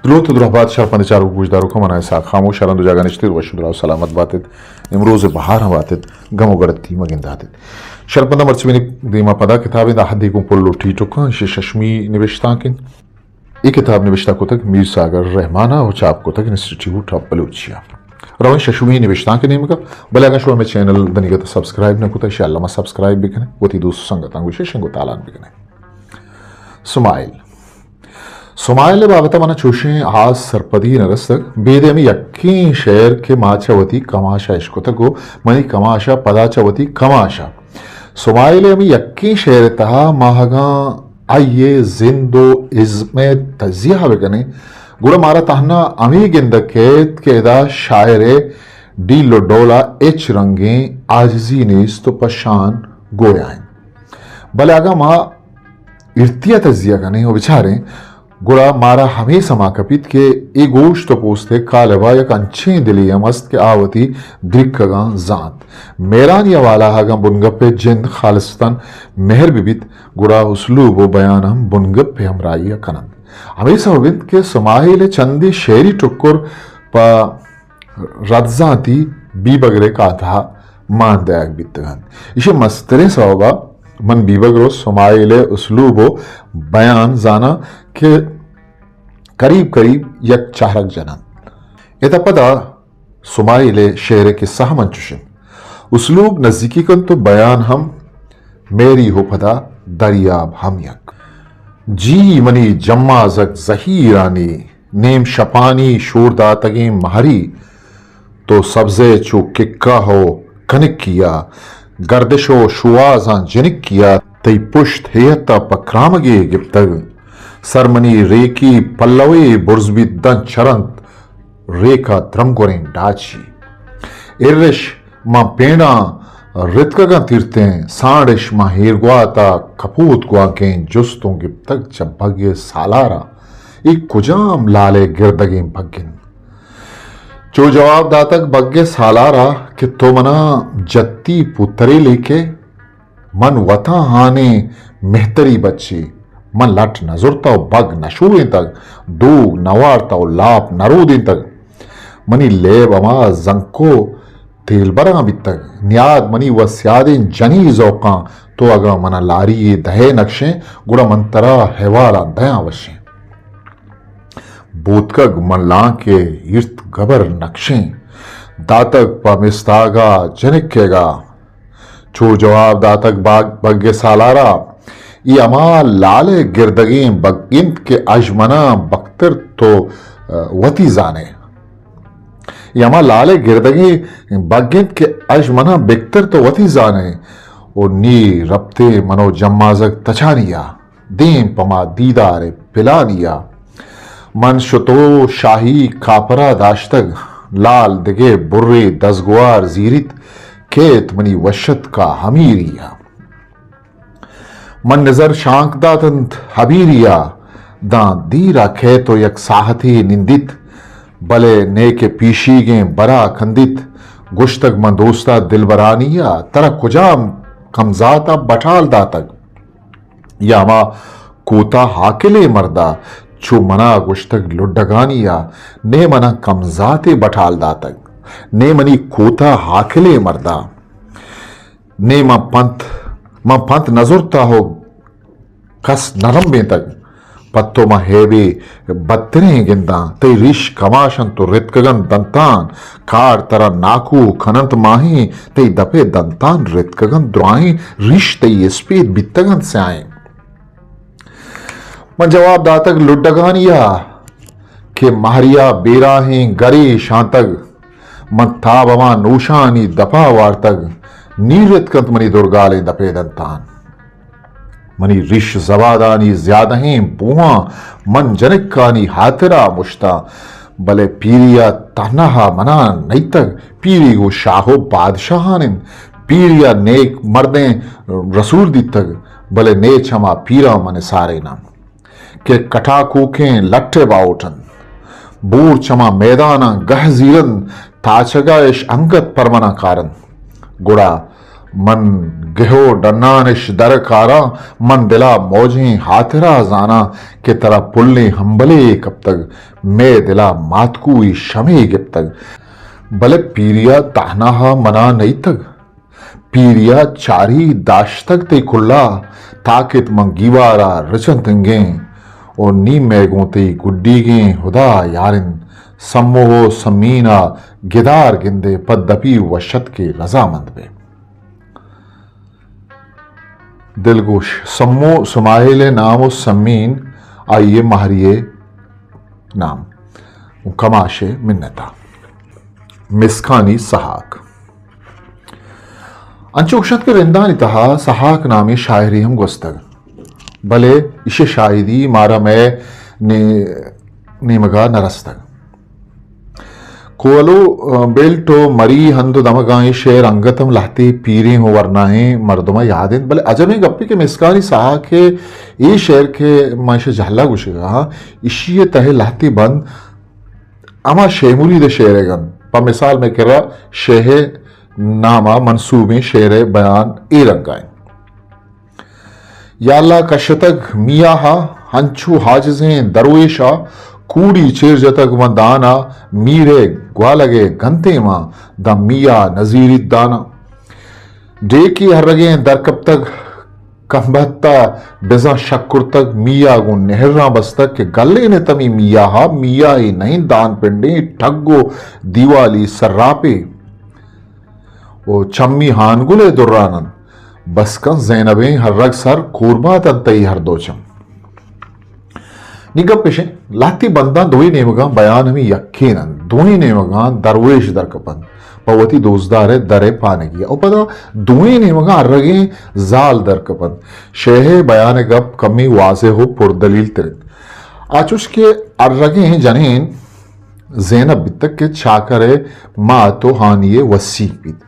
دروت و درہبات شرپند چاروک گوشداروکاں، من اسحاق خاموش، ہر ہند و جاگہ نشتیت، وش و دراہ و سلامت باتیت، امروز بہاراں باتیت، گم و گڑتی مگنداتیت۔ شرپنداں، مرچی منی دیما پدا کتابے، دا حدے گوں پل و ٹیٹکاں، ایشی ششمی نبشتانک انت۔ اے کتاب نبشتہ کتگ میر ساگر رحمان ء و چاپ کتگ انسٹیٹیوٹ آف بلوچی ء۔ رویں ششمی نبشتانک ء نیمگ ء، بلے اگاں شما مئے چینل دنیگت ء سبسکرائب نہ کتگ، ایشی ء الما سبسکرائب بکنے، وتی دوست و سنگتاں گوشے شنگ و تالان بکنے۔ سمائل۔ سمائل ء بابت ء من ء چوشیں ہاس سرپدی نہ رستگ، بیدے ہمے یکیں شعر کہ ما چہ وتی کماش ء اشکتگ و منی کماش ء پدا چہ وتی کماش ء۔ سمائل ء ہمے یکیں شعر ء تہا ما اگاں آئی ء زند و ازم ء تجزیہ بکنیں، گڑا مارا تہنا ہمے گندگ کیت کہ ادا شاعر ء ڈیل و ڈول ء ہچ رنگیں عاجزی نیست و پہ شان گویا انت۔ بلے اگاں ما ارتی ء تجزیہ کنیں و بچاریں، گڑا مارا ہمے سما کپیت کہ اے گوشت و پوست ء کالب ء یک انچیں دلے ہم است کہ آ وتی درکگاں زانت۔ مہرانی حوالہ ء اگاں بنگپ ء جند خالصتاً مہر بہ بیت، گڑا اسلوب و بیان ہم بنگپ ء ہمراہی ء کن انت۔ ہمے سبب انت کہ سمائل ء چندے شعری ٹکر پہ ردزانتی بیبگر ء کاتہ ء مان دئیگ بیتگ انت۔ ایشی ء مستریں سوب ء من بیبگر و سمائل ء اسلوب و بیان زاناں کہ قریب قریب یک چہرگ جن انت۔ ادا پدا سمائل ء شعر ء قصہ ہم انچش انت۔ اسلوب نزیکی کنت و بیان ہم مہری و پدا دریاب ہم یک۔ جی منی جمازگ زہیرانی، نیم شپانی شور داتگیں مہری، تو سبزئے چو ککاہ و کنکیا، گردش و شوہازاں جنکیا، تئی پشت ہیئت ء پہ کرامگے گپتگ۔ سر منی ریکی پلوے برز بیت داں چرنت، ریکا درمگوریں ڈاچی۔ ارش ماں پینڈاں رتکگاں تیرتیں، سانڈش ماں ہیرگواتا کپوت گوانکیں، جستوں گپتگ چہ بگ سالارا، اے کجام لالے گردگیں بگ انت؟ چو جواب داتگ بگ سالارا کہ تو منا جتی پوترے لیکے، من وتاں ہانیں مہتری بچے، من لٹ نہ زرتا و بگ نہ شورینتگ، دوگ نہ وارتا و لاپ نہ رودینتگ۔ منی لیب ہما زنکو تیلبراں بیتگ۔ نیاد منی و سیادیں جنی زوقاں، تو اگاں منا لاری یے دہے نکشیں، گڑا من ترا ہیوالاں دیاں وشیں۔ بوتکگ من لانکے ایرت گبر نکشیں، داتگ پہ مستاگا جنکیگا۔ چو جواب داتگ باگ، بگ سالارا، ای ہما لال گردگیں بگ انت کہ اژ منا بکتر تو، ء، وتی زانے۔ ای ہما لال گردگیں بگ انت کہ اژ منا بکتر تو وتی زانے۔ و نی رپتے منو جمازگ تچانیا۔ دیم پہ ما دیدار پلانیا۔ من شتو شاہی کاپرا داشتگ، لال دگہ برے دزگوار زیریت، کیت منی وشتکا ہمیریا۔ من نظر شانک داتنت ہبیریا، داں دیرا کیت و یک ساہتے نندیت، بلے نیکہ پیشیگیں برا کندیت۔ گوشتگ من دوستا دلبرانیا، ترا کجام کمزاتا بٹال داتگ؟ یا ہما کوتاہ ہاکلیں مردا چو منا گوشتگ لڈگانیا، نے منا کمزاتے بٹال داتگ، نے منی کوتاہ ہاکلیں مردا، نے من پنت، من پنت نزرتا ہو کس نہ رمبینتگ۔ پہ تو من ہیبے بدتریں گنداں، تئی ریش کماش انت و رتکگ انت دنتان، کاڑ ترا ناکو کن انت ماہیں، تئی دپ ء دنتان رتکگ انت دراہیں، ریش تئی اسپیت بیتگ انت سیاہیں۔ من جواب داتگ لڈگانی ء کہ مہری ء بیراہیں گرے شانتگ، من تاب ہما نوشانی دپا وارتگ، نی رتک انت منی درگالیں دپ ء دنتان۔ منی ریش زوادانی زیادہیں بوہاں من جنکانی ہاترا مشتاں، بلے پیری ء تہنا ء منا نیتگ، پیری گوں شاہ و بادشاہان انت۔ پیری ء نیک مردیں رسول دیتگ، بلے نیچ ہما پیراں من ساریناں کہ کٹاکوکیں لٹ ء باہوٹ انت۔ بور چما میداناں گہ زیرنت، تاچگا اش انگت پرمنا کارنت۔ گڑا من گہ و ڈنانش در کاراں، من دلا موجیں ہاترا زاناں کہ ترا پلیں ہمبلے کپتگ، مئے دلا ماتکوئی شمے گپتگ۔ بلے پیریا تہناہا منا نئیتگ، پیریا چاری داشتگ تئی کلا، تاکت من گیوارا رچنتنگیں و نی مئے گوں تئی گڈیگیں ہدا یارن۔ سمو و سمینا گدار گندے، پہ دپی وشتکے رضامند بے۔ دلگوش، سمو سماہیل ءِ نام و سمین آئی ءِ مہری ءِ نام و کماش ءِ منت ءَ۔ مسکانی سہاک۔ انچو گوشنت کہ رندانی تہا سہاک نامیں شاعرے ہم گوستگ، بلے ایشی ءِ شاہدی مارا مئے نے-، نیمگا نہ رستگ۔ کوہلو، بیلٹ و مری ہند و دمگاں اے شعر انگت ہم لہتے پیریں و ورناہیں مردماں یاد انت، بلے عجبیں گپے کہ مسکانی سہاک ءِ اے شعر کہ ما ایشی ءَ جہلا گوشگا آں، ایشی ءِ تہ ءَ لہتے بند ہما شے مرید ءِ شعر ءَ گند۔ پہ مثال مئے کرا شے ءِ ناما منسوبیں شعر ءِ بیان اے رنگا انت۔ یا اللہ کشتگ میاہا، ہنچو حاجزیں درویشا، کوڑی چیر جتگ من دانا، میر ءِ گوالگ ءِ گنتیں ما، داں میا نزیریت دانا۔ ڈیکی ہرگیں درکپتگ کمبہتا، بزاں شک کرتگ میا گوں نہراں بستگ کہ گلین تمی میاہا، میاہی نئیں دان پنڈیں ٹگ و دیوالی سراپے۔ و چمی ہانگل ءِ دران انت۔ بس کن زینبیں ہرگ سر، کوربات انت تئی ہر دو چم۔ نی گپ اش انت، لہتے بنداں دوئیں نیمگاں بیان ہمے یکین انت، دوئیں نیمگاں درویش در کپنت پہ وتی دوستدار ءِ در ءِ پانگی ءَ، و پدا دوئیں نیمگاں ہرگیں زال در کپنت۔ شے ءِ بیان ءِ گپ کمی واضح و پردلیل تر انت۔ آ چوش کہ ہرگیں جنین زینب بیتگ کہ چاکر ءِ مات و ہانی ءِ وسیک بیت۔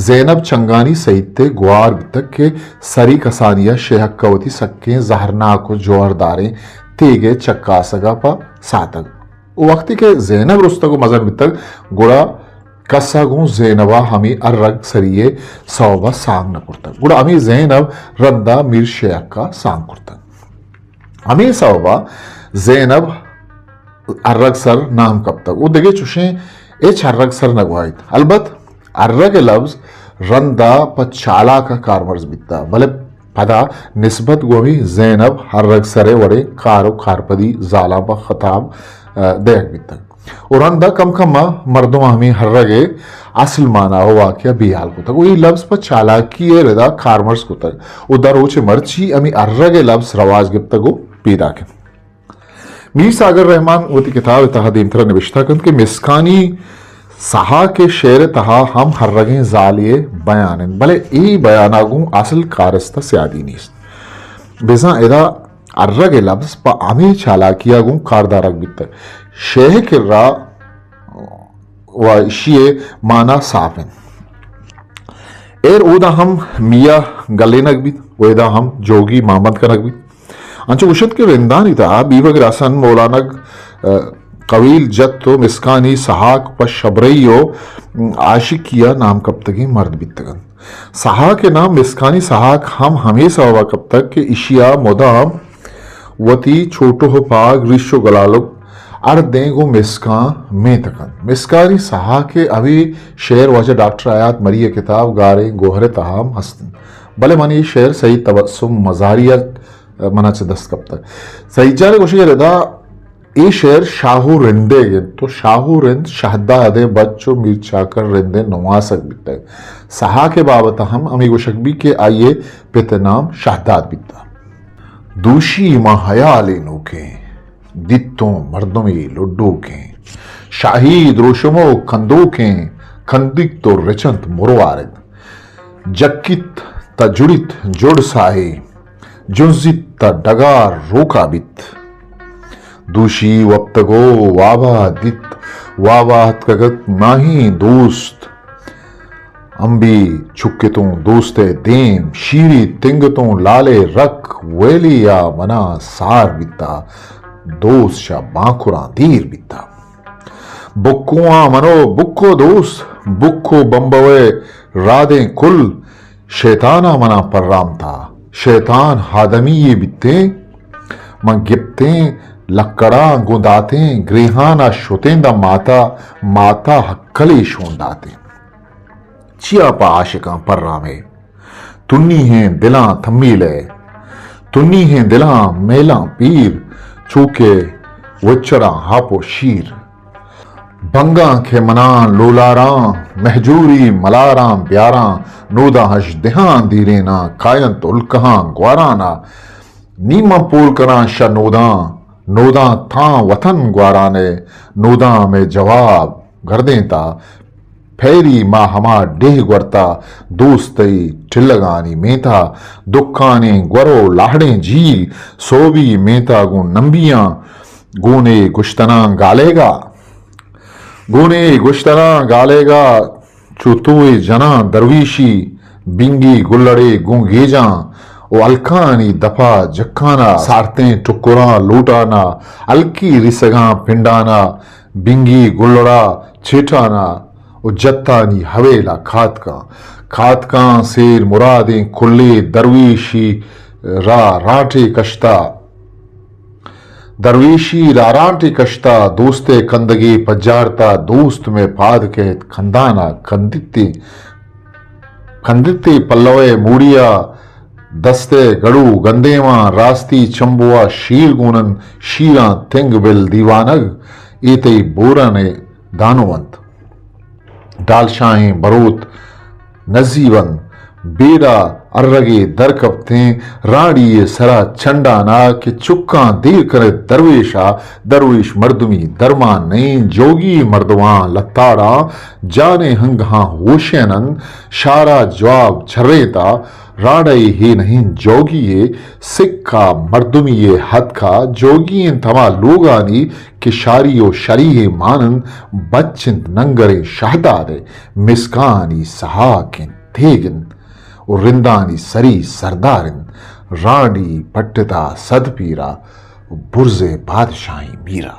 زینب چنگانی سئیت ءِ گوار بیتگ کہ سری کسانی ءَ شے ءِ حق ءَ وتی سکیں زہرناک و جوہرداریں تیگ ءِ چکاسگ ءَ پہ ساتگ۔ و وقتی کہ زینب رستگ و مزن بیتگ، گڑا کس ءَ گوں زینب ءَ ہمے ہرگ سری ءِ سوب ءَ سانگ نہ کرتگ۔ گڑا ہمے زینب رند ءَ میر شے ءِ حق ءَ سانگ کرتگ۔ ہمے سوب ءَ زینب ہرگ سر نام کپتگ و دگہ چوشیں ہچ ہرگ سر نہ گواہیت۔ البت ہرگ ءِ لبز رند ءَ پہ چالاک ءَ کارمرز بیتہ، بلے پدا نسبت گوں ہمے زینب ہرگ سر ءِ وڑیں کار و کارپدی زالاں پہ خطاب، ءَ، دئیگ بیتگ و رند ءَ کم کم ءَ مردماں ہمے ہرگ ءِ اصل مانا و واقعہ بے ہیال کتگ و اے لبز پہ چالاکی ءِ ردا کارمرز کتگ و داں روچ ءَ مرچی ہمے ہرگ ءِ لبز رواج گپتگ و پیداک انت۔ میر ساگر رحمان وتی کتاب ءِ تہا دیمترا نبشتہ کنت کہ مسکانی سہاک ءِ شعر ءِ تہا ہم ہرگیں زالے ءِ بیان انت، بلے اے بیان ءَ گوں اصل کارست ءَ سیادی نیست۔ بزاں ادا ہرگ ءِ لبز پہ ہمے چالاکی ءَ گوں کاردارگ بیتگ۔ شے ءِ کرا و ایشی ءِ مانا صاف انت۔ ایر اودا ہم میا گلینگ بیت و ادا ہم جوگی مانبند کنگ بیت۔ انچو گوشنت کہ رندانی تہا بیوگ رسن مولانگ، ءَ، قویل جت و مسکانی سہاک پہ شبرئی و عاشقی ءَ نام کپتگیں مرد بیتگ انت۔ سہاک ءِ نام مسکانی سہاک ہم ہمے سوب ءَ کپتگ کہ ایشی ءَ مدام وتی چوٹوہ پاگ ریش و گلالک ہر دیں گوں مسکاں مینت کنت۔ مسکانی سہاک ءِ ہمے شعر واجہ ڈاکٹر حیات مری ءِ کتاب گاریں گوہر ءِ تہا ہم ہست انت۔ بلے من اے شعر سید تبسم مزاری ءَ منا چہ دست کپتگ۔ سید جان ءِ گوشگ ءِ ردا اے شعر شاہ و رندیگ انت و شاہ و رند شہداد ءِ بچ و میر چاکر رند ءِ نماسگ بیتگ۔ سہاک ءِ بابت ءَ ہم ہمے گوشگ بیت کہ آئی ءِ پت ءِ نام شہداد بیتگ۔ دوشی ما ہیالے نوکیں، دیتوں مردمے لڈوکیں، شاہی دروشمو کندوکیں، کندیت و رچنت مروارد۔ جکیت تا جڑیت جڑ ساہے، جنزیت تا ڈگار روکا بیت۔ دوشی وپتگو وابا دیت، وابا اتکگت ماہیں دوست۔ امبی چکتوں دوست ءِ دیم، شیری تنگتوں لال ءِ رک، ویلی ءَ منا سار بیتا، دوست شہ بانکراں دیر بیتا۔ بکواں منو بکو دوست، بکو بمبوئے رادیں کل، شیطان ءَ منا پرامتا، شیطان آدمی یے بیتیں۔ من گپتیں لکڑاں گوں داتیں، گریہان ءَ شتیں داں ماتا، ماتا ہکلے شون داتیں۔ چیا پہ عاشقاں پرامے، تنی ہیں دلاں تھمیلے، تنی ہیں دلاں میلاں پیر، چوکہ وچڑاں ہاپ و شیر۔ بنگاں کہ مناں لولاراں، مہجوری ملاراں بیاراں، نوداں ہژدہاں دیریناں، کاینت الکہاں گوارانا۔ نی من پول کناں شہ نوداں، نوداں تاں وطن گوارانے، نوداں مئے جواب گردینتا۔ پھیری ما ہما ڈیہ گورتا، دوست تئی ٹلگانی مینتا، دکانیں گور و لاہڑیں جیل، سوبی مینتا گوں نمبیاں، گونے گشتناں گالیگا، گونے گشتناں گالیگا، چو توئے جناں درویشی، بنگی گلڑے گوں گیجاں و ہلکانی دپا جکانا، سارتیں ٹکراں لوٹانا، ہلکی ریسگاں پنڈانا، بنگی گلڑا چیٹانا و جتانی ہویلا کاتکاں۔ کاتکاں سیر مرادیں کلے درویشی را رانٹے کشتا۔ درویشی رارانٹے کشتا، دوست ءِ کندگے پجارتا، دوست مئے پاد کہت کندانا، کندتے، کندتے پلو ءِ موڑیا، دست ءِ گڑو گندیواں، راستی چمبوا شیر گونن، شیراں تنگ بل دیوانگ، اے تئی بورن ءِ دانو انت۔ ڈالشاہیں بروت نزیون بیڑا ارگے در کپتیں، رانڑی ءِ سرا چنڈانا کہ چکاں دیر کنت درویشا، درویش مردمی درمان نئیں، جوگی مردماں لتاڑاں، جانیں ہنگہاں ہوشینن، شارا جواب چھرینتا، رانڑئے ہے نہ انت جوگی ءِ سکا، مردمی ءِ ہتکا، جوگی انت ہما لوگانی کہ شاری و شریح مان انت، بچ انت ننگریں شہداد ءِ مسکانی سہاک انت، تیگ انت و رندانی سری سردار انت، رانڈی پٹتا صد پیرا و برز ءِ بادشاہیں میرا۔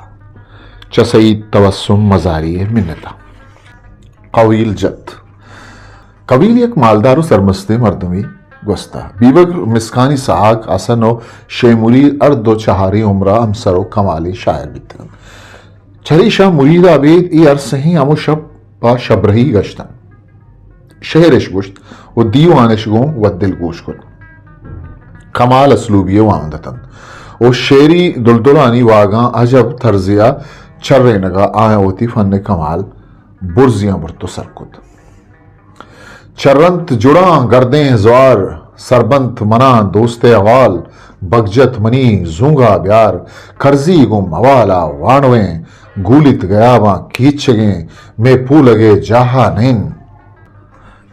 چہ سعید تبسم مزاری ءِ منتا۔ قویل جت۔ قویل یک مالدار و سرمستیں مردمے گوستا۔ بیبگر مسکانی سہاک حسن و شے مرید ہر دو چہاریں عمرا ہمسر و کمالیں شاعر بیتگنت۔ چریشاں مریدا ابید اے ہر سہیں ہمو شپ پہ شبرہی گشتنت۔ شعرش گوشت و دیوانش گوں وت دلگوش کت۔ کمال اسلوبی ءِ واہند اتنت و شعری دلدلانی واگاں عجب طرزیا چرینگا آیاں وتی فن کمال برزیاں برت و سر کت۔ چرنت جڑاں گردیں زوار، سربنت مناں دوست ءِ حوال، بگجت منی زونگا بیار، کرزی گوں موالا وانویں، گولیت گیاباں کیچگیں، مئے پولگ ءِ جاہا نین۔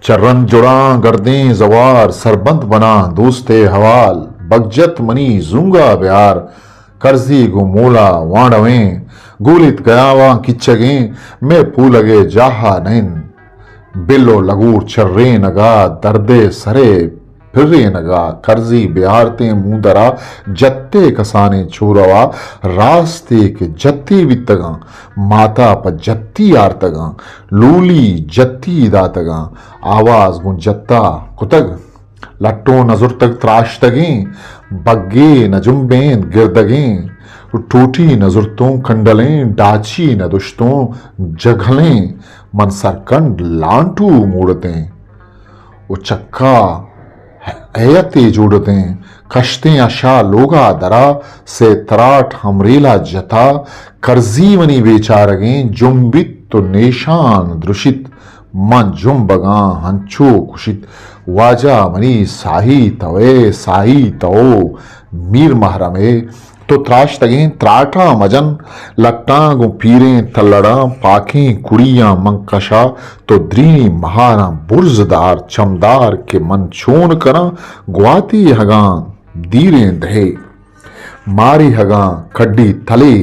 چرنت جڑاں گردیں زوار، سربنت مناں دوست ءِ حوال، بگجت منی زونگا بیار، کرزی گوں مولا وانڑویں، گولیت گیاواں کیچگیں، مئے پولگ ءِ جاہا نہ انت۔ بل و لگور چرینگا، درد ءِ سر ءِ پرینگا، کرزی بیارتیں موندرا، جتے کسانیں چوروا، راستے کہ جتی بیتگاں، ماتا پہ جتی آرتگاں، لولی جتی داتگاں، آواز گوں جتا کتگ۔ لٹو نہ زرتگ تراشتگیں، بگے نہ جنبینت گردگیں، ٹوٹی نہ زرتوں کنڈلیں، ڈاچی نہ دشتوں جگھلیں، من سرکنڈ لانٹو موڑتیں و چکا ہیئتے جوڑتیں، کشتیں اشا لوگا درا، سے تراٹ ہمریلا جتا، کرزی منی بیچارگیں، جنبیت و نیشان درشیت۔ من جنبگاں ہنچو کشیت، واجہ منی ساہی توئے، ساہی تو میر محرمے، تو تراشتگیں تراٹاں مجن، لٹاں گوں پیریں تلڑاں، پاکیں کڑیاں من کشا، تو درینی مہاراں برز دار، چمدار کہ من چون کناں، گواتی ہگاں دیریں دہے۔ ماری ہگاں کڈی تلے،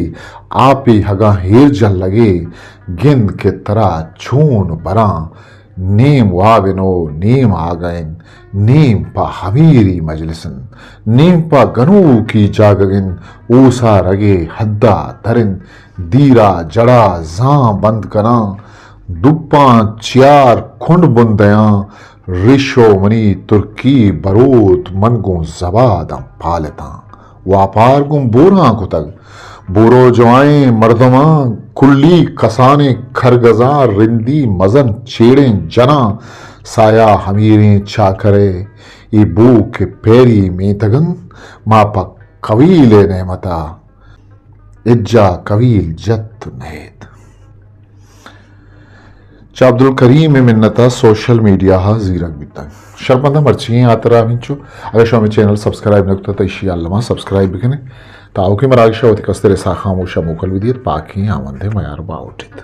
آپی ہگاں ہیر جلگے، گند کہ ترا چون براں، نیم وابن و نیم آگہ انت، نیم پہ ہمیری مجلس انت، نیم پہ گنوکی جاگہ انت، اوسارگے حدا در انت، دیرا جڑا زاں بند کناں، دوپاں چیار کنڈ بندیاں، ریش و منی ترکی بروت، من گوں زباداں پالتاں۔ واپار گوں بوراں کتگ۔ بورو جوائیں مردماں کلی کسانیں کرگزاں رندی مزن چیڑیں جناں سایا ہمیریں چاکرے۔ اے بو کہ پیری میتگن ما پہ قویل نعمتا اجا قویل جت نہیت۔ چہ عبدالکریم ء منت ء سوشل میڈیا ء زیرگ بیتگ۔ شرپندہ مرچی ہاترا ہمینچو۔ اگر شما ہمیں چینل سبسکرائب نہ کتا تو ایشی الما سبسکرائب بکنے۔ تا اوکے مراگش وتی کستر سا خاموش موکل بدیت۔ پاکیں آمندے میار باوٹیت۔